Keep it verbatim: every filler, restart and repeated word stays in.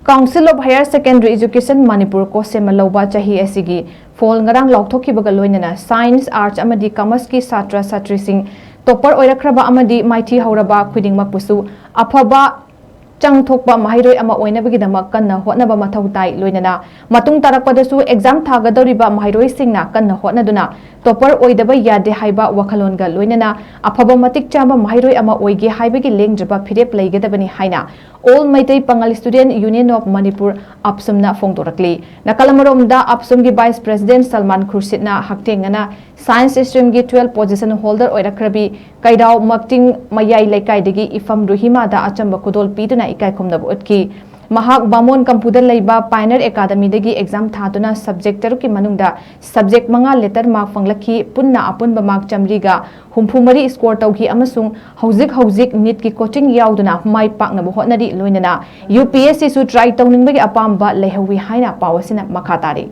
Council of Higher Secondary Education Manipur, COHSEMꯅ ꯂꯧꯕ ꯆꯍꯤ ꯑꯁꯤꯒꯤ ꯐꯣꯜ ꯉꯔꯥꯡ ꯂꯥꯎꯊꯣꯛꯈꯤꯕꯒ ꯂꯣꯏꯅꯅ Science, Arts ꯑꯃꯗꯤ Commerceꯀꯤ ꯁꯥꯇ꯭ꯔ ꯁꯥꯇ꯭ꯔꯤꯁꯤꯡ ꯇꯣꯄꯔ ꯑꯣꯏꯔꯛꯈ꯭ꯔꯕ ꯑꯃꯗꯤ ꯃꯥꯏꯊꯤ ꯍꯧꯔꯕ ꯈꯨꯗꯤꯡꯃꯛꯄꯨꯁꯨ ꯑꯐꯕ ꯆꯪꯊꯣꯛꯄ ꯃꯍꯩꯔꯣꯏ ꯑꯃ ꯑꯣꯏꯅꯕꯒꯤꯗꯃꯛ ꯀꯟꯅ ꯍꯣꯠꯅꯕ ꯃꯊꯧ ꯇꯥꯏ꯫ ꯂꯣꯏꯅꯅ ꯃꯇꯨꯡ ꯇꯥꯔꯛꯄꯗꯁꯨ ꯑꯦꯛꯖꯥꯝ ꯊꯥꯒꯗꯧꯔꯤꯕ ꯃꯍꯩꯔꯣꯏꯁꯤꯡꯅ ꯀꯟꯅ ꯍꯣꯠꯅꯗꯨꯅ ꯇꯣꯄꯔ ꯑꯣꯏꯗꯕ ꯌꯥꯗꯦ ꯍꯥꯏꯕ ꯋꯥꯈꯜꯂꯣꯟꯒ ꯂꯣꯏꯅꯅ ꯑꯐꯕ ꯃꯇꯤꯛ ꯆꯥꯕ ꯃꯍꯩꯔꯣꯏ ꯑꯃ ꯑꯣꯏꯒꯦ ꯍꯥꯏꯕꯒꯤ ꯂꯦꯡꯗ꯭ꯔꯕ ꯐꯤꯔꯦꯞ ꯂꯩꯒꯗꯕꯅꯤ ꯍꯥꯏꯅ All Meitei Pangal Student Union of Manipur, APSUMꯅ ꯐꯣꯡꯗꯣꯔꯛꯂꯤ꯫ ꯅꯥꯀꯜ ꯑꯃꯔꯣꯝꯗ APSUMꯒꯤ Vice President ꯁꯜꯃꯥꯟ ꯈꯨꯔꯁꯤꯠꯅ ꯍꯛꯊꯦꯡꯅꯅ Science Streamꯒꯤ twelve position holder ꯑꯣꯏꯔꯛꯈ꯭ꯔꯕꯤ ꯀꯩꯔꯥꯎ ꯃꯛꯆꯤꯡ ꯃꯌꯥꯏ ꯂꯩꯀꯥꯏꯗꯒꯤ ꯏꯐꯝ ꯔꯨꯍꯤꯃꯥꯗ ꯑꯆꯝꯕ ꯈꯨꯗꯣꯜ ꯄꯤꯗꯨꯅ ꯏꯀꯥꯏ ꯈꯨꯝꯅꯕ ꯎꯠꯈꯤ꯫ ꯃꯍꯥꯛ ꯕꯥꯃꯣꯟ ꯀꯝꯄꯨꯗ ꯂꯩꯕ Pioneer Academyꯗꯒꯤ ꯑꯦꯛꯖꯥꯝ ꯊꯥꯗꯨꯅ ꯁꯕꯖꯦꯛ ꯇꯔꯨꯛꯀꯤ ꯃꯅꯨꯡꯗ ꯁꯕꯖꯦꯛ ꯃꯉꯥ ꯂꯦꯇꯔ ꯃꯥꯔꯛ ꯐꯪꯂꯛꯈꯤ꯫ ꯄꯨꯟꯅ ꯑꯄꯨꯟꯕ ꯃꯥꯔꯛ ꯆꯥꯃꯔꯤꯒ ꯍꯨꯝꯐꯨ ꯃꯔꯤ ꯁ꯭ꯀꯣꯔ ꯇꯧꯈꯤ ꯑꯃꯁꯨꯡ ꯍꯧꯖꯤꯛ ꯍꯧꯖꯤꯛ ꯅꯤꯠꯀꯤ ꯀꯣꯆꯤꯡ ꯌꯥꯎꯗꯨꯅ ꯃꯥꯏ ꯄꯥꯛꯅꯕ ꯍꯣꯠꯅꯔꯤ꯫ ꯂꯣꯏꯅꯅ UPSCꯁꯨ ꯇ꯭ꯔꯥꯏ ꯇꯧꯅꯤꯡꯕꯒꯤ ꯑꯄꯥꯝꯕ ꯂꯩꯍꯧꯋꯤ ꯍꯥꯏꯅ ꯄꯥꯎ ꯑꯁꯤꯅ ꯃꯈꯥ ꯇꯥꯔꯤ꯫